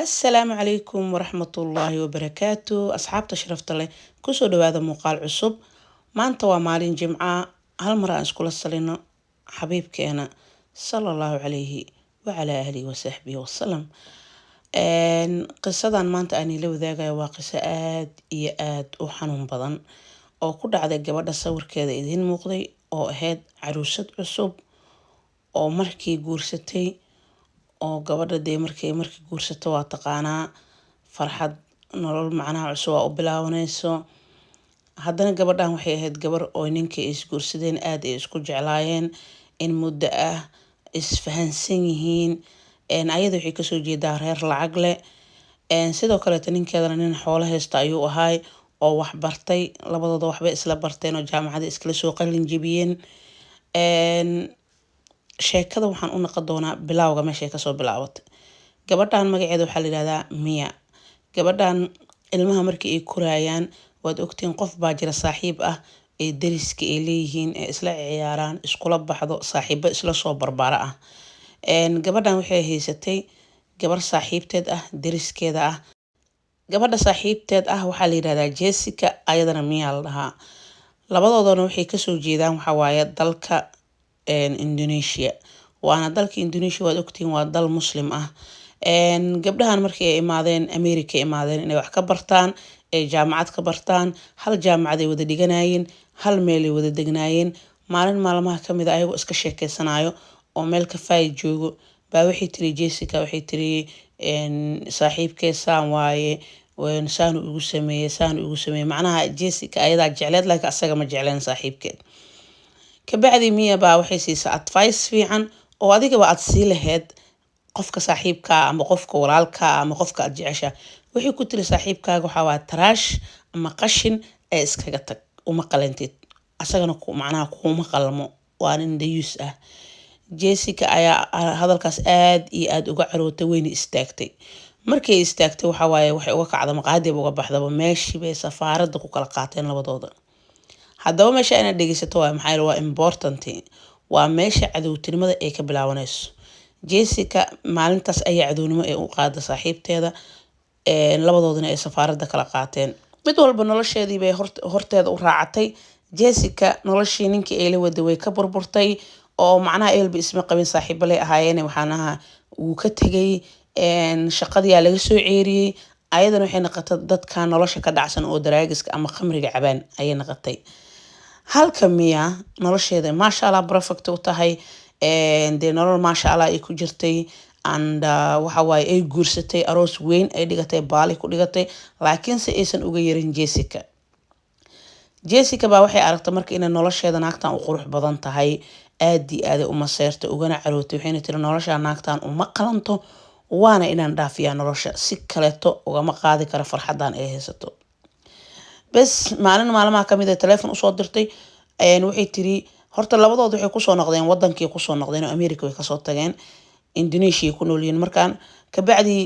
Asalaamu calaykum waraxmatullaahi wabarakaatu. Asxaabta sharafta leh, kusoo dhawaada muuqaal cusub. Maanta waa maalin Jimca. Hal mar aan iskula salino xabiibkeena, sala Allahu calayhi wacalaa aalihi wasaxbihi wasalam. Qisadan maanta aan ila wadaagayo waa qiso aada iyo aada u xanuun badan oo ku dhacday gabadha sawirkeeda idiin muuqday, oo ahayd caruusad cusub oo markii guursatay, oo gabadha dee markii guursato, waa taqaanaa, farxad nolol macnaha cusub aa u bilaabanayso. Haddana gabadhan waxay ahayd gabar oo ninkii ay isguursadeen aada ay isku jeclaayeen, in muddo ah isfahansan yihiin. Ayada waxay kasoo jeedaa reer lacag leh. Sidoo kaleeto ninkeedana nin xoolo haysta ayuu ahaay oo wax bartay. Labadooda waxbay isla barteen oo jaamacada iskala soo qalin jebiyeen. Sheekada waxaan u naqon doonaa bilowga, meeshay kasoo bilaabatay. Gabadhan magaceeda waxaa la yihahdaa Mia. Gabadhan ilmaha markii ay koraayaan, waad ogtiin, qof baa jira saaxiib ah ee dariska ay leeyihiin, ee isla ciyaaraan, iskula baxdo, saaxiibo isla soo barbaara ah. Gabadhan waxay haysatay gabar saaxiibteed ah, dariskeeda ah. Gabadha saaxiibteed ah waxaa la yihahdaa Jessica, ayadana Mia la dhahaa. Labadoodana waxay kasoo jeedaan, waxawaaye, dalka Indonesia. Waana dalka Indonesia, waad ogtihiin, waa dal Muslim ah. Gabdhahan markii ay imaadeen America, imaadeen inay wax ka bartaan, ay jaamacad ka bartaan. Hal jaamacad ay wada dhiganayeen, hal meelay wada degnaayeen. Maalin maalmaha kamid a, ayagoo iska sheekeysanayo oo meel kafay joogo, baa waxay tiri Jessica, waxay tiri, "Saaxiibkee saan waaye, saanu igu sameeyey, saanu igu sameeyey." Macnaha Jessica ayadaa jecleed, laakiin asaga ma jecleen saaxiibkeed. Kabacdi Mia baa waxay siisay advice fiican oo adigaba aad sii lahayd qofka saaxiibkaa ama qofka walaalkaa ama qofka aad jeceshaa. Waxay ku tiri, "Saaxiibkaaga waxaa waa trash ama qashin ee iskaga tag, uma qalantid, asagana macnaha kuma qalmo, waa nin dayuus ah." Jessica ayaa hadalkaas aad iyo aada uga carootay, weyna istaagtay. Markay istaagtay, waxaa waaye, waxay uga kacda maqaadiba, uga baxdaba meeshii bay safaaradda ku kala qaateen labadooda. Haddaba meesha inaad dhegeysato waay, maxaa yeele waa important, waa meesha cadowtinimada ay ka bilaabanayso. Jessica maalintaas ayaa cadownimo ay u qaada saaxiibteeda, labadoodana ay safaaradda kala qaateen. Mid walba nolosheedii bay horteeda u raacatay. Jessica noloshii ninkii ay la waday way ka burburtay, oo macnaha ehelba isma qabin, saaxiibo lay ahaayeen. Waxaanaha wuu ka tegay, shaqadiyaa laga soo ceeriyey. Ayadana waxay noqotay dadka nolosha ka dhacsan oo daraagiska ama khamriga cabaan ayay noqotay, halka Mia nolosheeda, maasha Allah, perfect u tahay. Dee nolol, maasha Allah, ay ku jirtay and waxa waaye, ay guursatay, aroos weyn ay dhigatay, Baali ku dhigatay, laakiinse aysan uga yarin Jessica. Jessica baa waxay aragtay marka inay nolosheeda naagtan u qurux badan tahay, aada iyo aaday u maseyrtay, ugana carootay. Waxayna tiri, "Nolosha naagtan uma qalanto, waana inaan dhaafiyaa nolosha, si kaleeto ugama qaadi karo farxadan ay haysato." Bes, maalin maalmaha kamid a telefon usoo dirtay. Waxay tiri, horta labadood waxay kusoo noqdeen wadankii, kusoo noqdeen oo America way kasoo tageen, Indonesia ku noolyihiin. Markaan kabacdi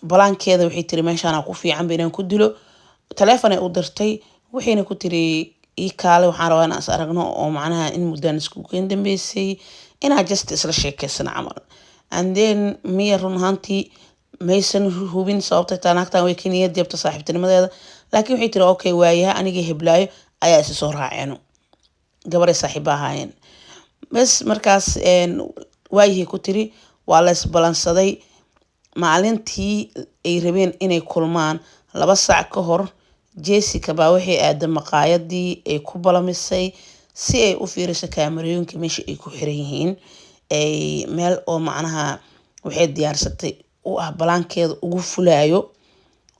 balaankeeda waxay tiri, "Meeshaana ku fiicanba inaan ku dilo." Telefon ay u dirtay, waxayna ku tiri, "Ii kaale, waxaan rabaa inaan is aragno, oo macnaha in muddaan isku keen dambeysay, inaa just isla sheekeysano camal." And then Mia run ahaantii maysan hubin sababtay taa naagtan way ka niyad jabta saaxiibtinimadeeda, laakiin waxay tiri, "Okay, waayaha, anigii heblaayo ayaa isa soo raaceeno." Gabaray saaxiiba ahaayeen. Bes, markaas waayihii ku tiri, waa la isbalansaday. Maalintii ay rabeen inay kulmaan 2 saac ka hor, Jessica baa waxay aaday maqaayadii ay ku balamisay si ay u fiiriso kaamarooyinka meesha ay ku xiran yihiin. Ay meel oo macnaha waxay diyaarsatay u ah balaankeeda ugu fulaayo,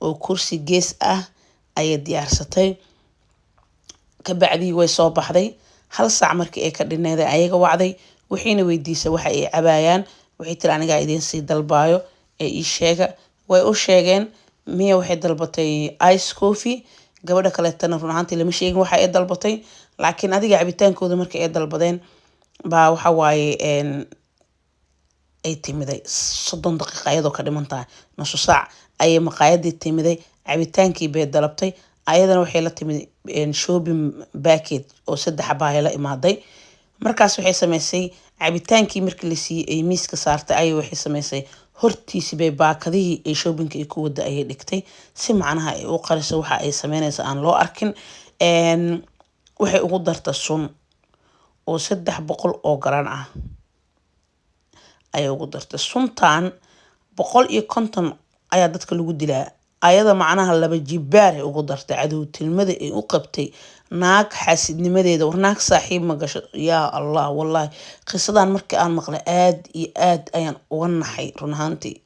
oo kursi gees ah ayay diyaarsatay. Kabacdii way soo baxday. Hal saac markii ay ka dhineeday ayaga wacday, waxayna weydiisay waxa ay cabayaan. Waxay tiri, "Anigaa idiin sii dalbaayo ee ii sheega." Way u sheegeen. Mia waxay dalbatay ice coffee. Gabadha kaleetana run ahaantii lama sheegin waxa ay dalbatay, laakiin adiga cabitaankooda markii ay dalbadeen baa waxa waaye ay timiday 30 daqiiqa ayadoo ka dhiman tahay, nusu saac ayay maqaayadii timiday. Cabitaankii bay dalabtay, ayadana waxay la timid shopping package oo saddex xabaa la imaaday. Markaas waxay sameysay, cabitaankii markii la siiyey ay miiska saartay, ayay waxay sameysay Hortiisi bay baakadihii ay shoppingka ay ku wada ayay dhigtay, si macnaha ay u qariso waxa ay sameynaysa aan loo arkin. Waxay ugu darta sun oo 300 oo garan ah ayay ugu dartay. Suntan 150 ayaa dadka lagu dilaa, ayada macnaha laba jibaar ay ugu dartay. Cadowtinimada ay u qabtay, naag xaasidnimadeeda, war naag saaxiib ma gasho. Yaa Allah, wallahi qisadan markii aan maqlay aad iyo aad ayaan uga naxay run ahaantii.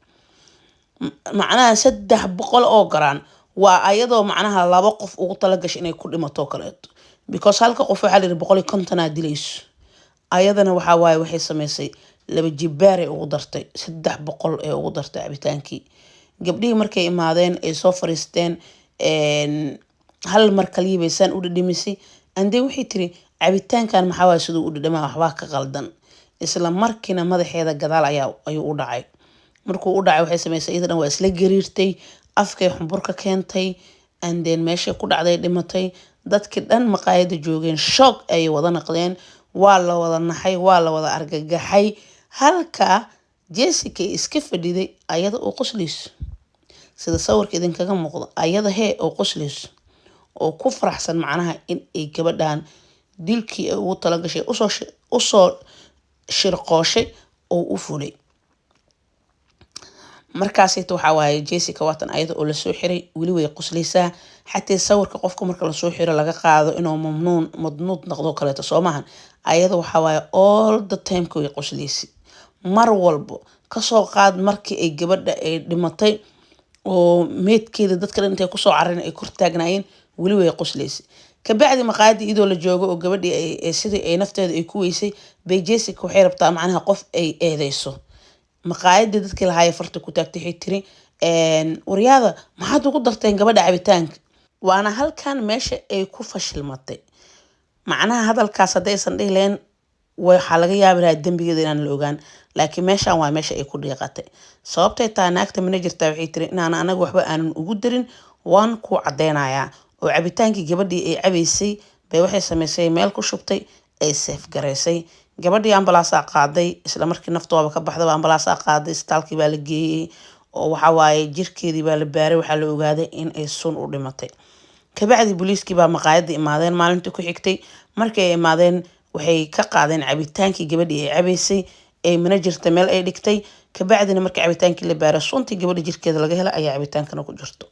Macnaha 300 oo garan waa ayadoo macnaha laba qof ugu talagashay inay ku dhimato kaleeto, because halka qof waxaa la yidhi 150-aa dilayso. Ayadana waxaa waaye waxay sameysay laba jibaaray ugu dartay, 300 ee ugu dartay cabitaankii. Gabdhihii markay imaadeen ay soo fariisteen, hal mar kaliya bay saan u dhadhamisay. Andee waxay tiri, "Cabitaankan maxaa waaye? Siduu u dhadhamaa waxbaa ka qaldan." Isla markiina madaxeeda gadaal ayaa ayuu u dhacay. Markuu u dhacay, waxay sameysay iyada dhan waa isla gariirtay, afkay xumbur ka keentay, and then meeshay ku dhacday dhimatay. Dadkii dhan maqaayada joogeen shock ayay wada naqdeen, waa la wada naxay, waa la wada argagaxay, halka Jessica iska fadhiday ayada oo qoslayso, sida sawirka idinkaga muuqdo, ayada hee oo qoslayso oo ku faraxsan macnaha in ay gabadhan dilkii ay ugu talagashay usoo shirqooshay oo u fulay. Markaasayta waxaa waaye Jessica waatan ayada oo lasoo xiray, weli way qoslaysaa. Xataa sawirka qofka marka lasoo xiro laga qaado inuu mamnuun madnuud noqdo kaleeto, soo maahan? Ayada waxaa waaye all the timeka way qoslaysa mar walbo. Kasoo qaad markii ay gabadha ay dhimatay oo meedkeeda dadka dhan intay kusoo carareen ay kor taagnaayeen, weli way qoslaysay. Kabacdi maqaayadii iyadoo la joogo oo gabadhii sidii ay nafteeda ay ku weysay bay Jessica waxay rabtaa macnaha qof ay eedeyso. Maqaayadii dadkii lahaaya farta ku taagtay, waxay tiri, "Waryaada, maxaad ugu darteen gabadha cabitaanka?" Waana halkan meesha ay ku fashilmatay. Macnaha hadalkaas haddaysan dhihi lahayn, waxaa laga yaabi lahaa dembigeeda inaan la ogaan, laakiin meeshan waa meesha ay ku dhiiqatay. Sababtay tahay, naagta managerta waxay tiri, "Inaan anaga waxba aanan ugu darin waan ku cadeynayaa." Oo cabitaankii gabadhii ay cabaysay bay waxay samaysay meel ku shubtay, ay seef garaysay. Gabadhii ambalaasaa qaaday isla markii naftoaba ka baxdaba. Ambalaasaa qaaday, isbitaalkii baa la geeyey, oo waxa waaye jirkeedii baa la baaray. Waxaa la ogaaday in ay sun u dhimatay. Kabacdi booliiskii baa maqaayadda imaadeen maalintii ku xigtay. Markii ay imaadeen, waxay ka qaadeen cabitaankii gabadhii ay cabaysay ee managerta meel ay dhigtay. Kabacdina markii cabitaankii la baaray, suntii gabadha jirkeeda laga helay ayaa cabitaankana ku jirto.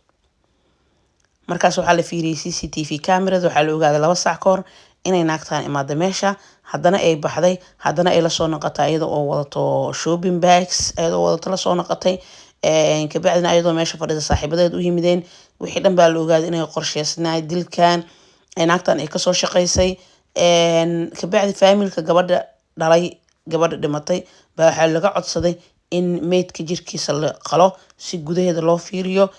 Markaas waxaa la fiiriyey CCTV camerada. Waxaa la ogaaday 2 saac ka hor inay naagtaan imaada meesha, haddana ay baxday, haddana ay lasoo noqotay iyada oo wadato shopping bags, iyadoo wadato lasoo noqotay. Kabacdina ayadoo meesha fadhida saaxiibadeed u yimideen. Wixii dhan baa la ogaaday inay qorsheysnaay dilkan naagtan ay kasoo shaqaysay. Kabacdi faamilka gabadha dhalay, gabadha dhimatay, baa waxaa laga codsaday in meydka jirkiisa la qalo si gudaheeda loo fiiriyo,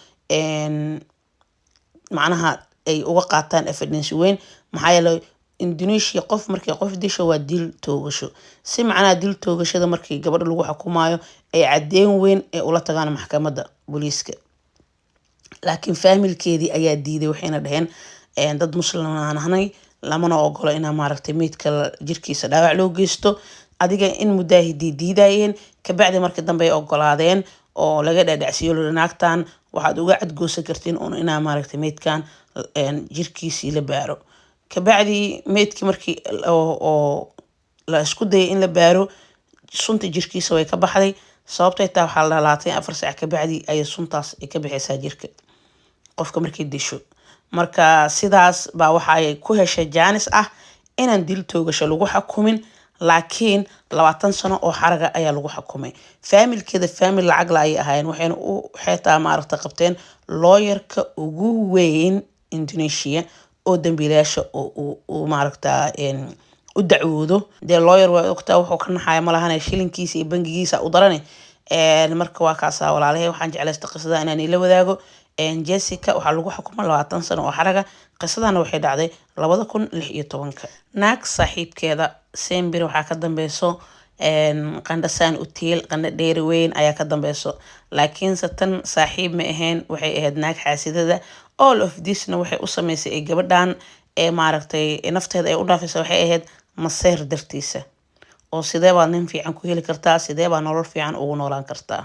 macnaha ay uga qaataan evidence weyn. Maxaa yeelay, Indonesia qof markay qof disho waa dil toogasho, si macnaha dil toogashada markii gabadha lagu xukumayo ay caddeyn weyn ay ula tagaan maxkamadda booliiska. Laakiin faamilkeedii ayaa diiday, waxayna dhaheen, "Dad muslim aan ahnay, lamana ogolo inaa maaragtay meydka jirkiisa dhaawac loo geysto." Adiga in mudaahidii diidayeen. Kabacdi markii dambe ay ogolaadeen oo laga dhaadhacsiiyo loo naagtan waxaad uga cadgoosan kartiin un inaa maaragtay meydkan jirkiisii la baaro. Kabacdi meydkii markii oo la isku dayay in la baaro, sunta jirkiisa way ka baxday. Sababtay taa waxaa la 24 saac kabacdi ayay suntaas ay ka bixaysaa jirka qofka markay disho. Marka sidaas baa waxay ku heshay jaanis ah inaan dil toogasho lagu xukumin, laakiin 20 sano oo xaraga ayaa lagu xukumay. Faamilkeeda faamil lacag la ayay ahaayeen, waxayna u xeetaa maaragta qabteen looyarka ugu weyn Indonesia oo dambiilayaasha uu maaragta u dacwoodo. Dee lawyer waa ogtaa, wuxuu ka naxaya malahane, shilinkiisa iyo bangigiisa u darane. Marka waa kaasa, walaalahay, waxaan jeclaysta qisada inaan ila wadaago. Jessica waxaa lagu xukumay 20 sano oo xaraga. Qisadana waxay dhacday 2016-ka. Naag saaxiibkeeda sembir waxaa ka dambeyso qandhasaan utiil, qandho dheeri weyn ayaa ka dambeyso, laakiinse tan saaxiib ma ahayn, waxay ahayd naag xaasidada. All of thisna waxay u sameysay ee gabadhan ee maaragtay nafteeda ay u dhaafaysa waxay ahayd maseer dartiisa. Oo sidee baad nin fiican ku heli kartaa? Sidee baa nolol fiican ugu noolaan kartaa?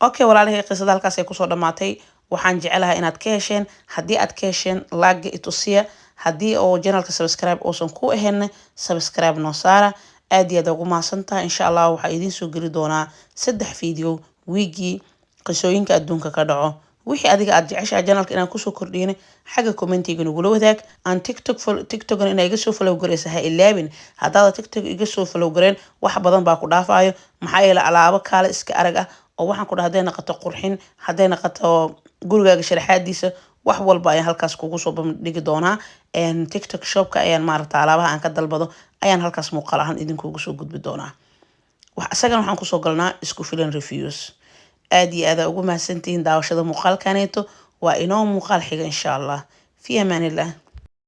Okay walaalahay, qisada halkaas ay kusoo dhammaatay. Waxaan jecelahay inaad ka hesheen. Haddii aad ka hesheen, like-ga itusiya. Haddii oo channelka subscribe uusan ku ahayn, subscribe noo saara. Aad iyo aad ugu mahadsan tahay. Insha Allah waxaa idiin soo geli doonaa 3 video wiigii, qisooyinka adduunka ka dhaco. Wixii adiga aad jeceshahay channelka inaan kusoo kordhiyana, xagga commentiga nagula wadaag. Aan TikTok, TikTokna inaa iga soo follow garaysa ha ilaabin. Haddaada TikTok iga soo follow gareen, wax badan baa ku dhaafayo. Maxaa yeele, alaabo kaale iska arag ah oo waxaan ku dhaha, hadday naqato qurxin, hadday naqato gurigaaga sharaxaadiisa, wax walba ayaan halkaas kugu soo bandhigi doonaa. TikTok shopka ayaan maaragta alaabaha aan ka dalbado ayaan halkaas muuqaal ahaan idinkugu soo gudbi doonaa. Isagana waxaan kusoo galnaa Isku Filan Reviews. Aad iyo aada ugu mahadsantihiin daawashada muuqaalkaneeto. Waa inoo muuqaal xiga, insha Allah. Fi amaanillah.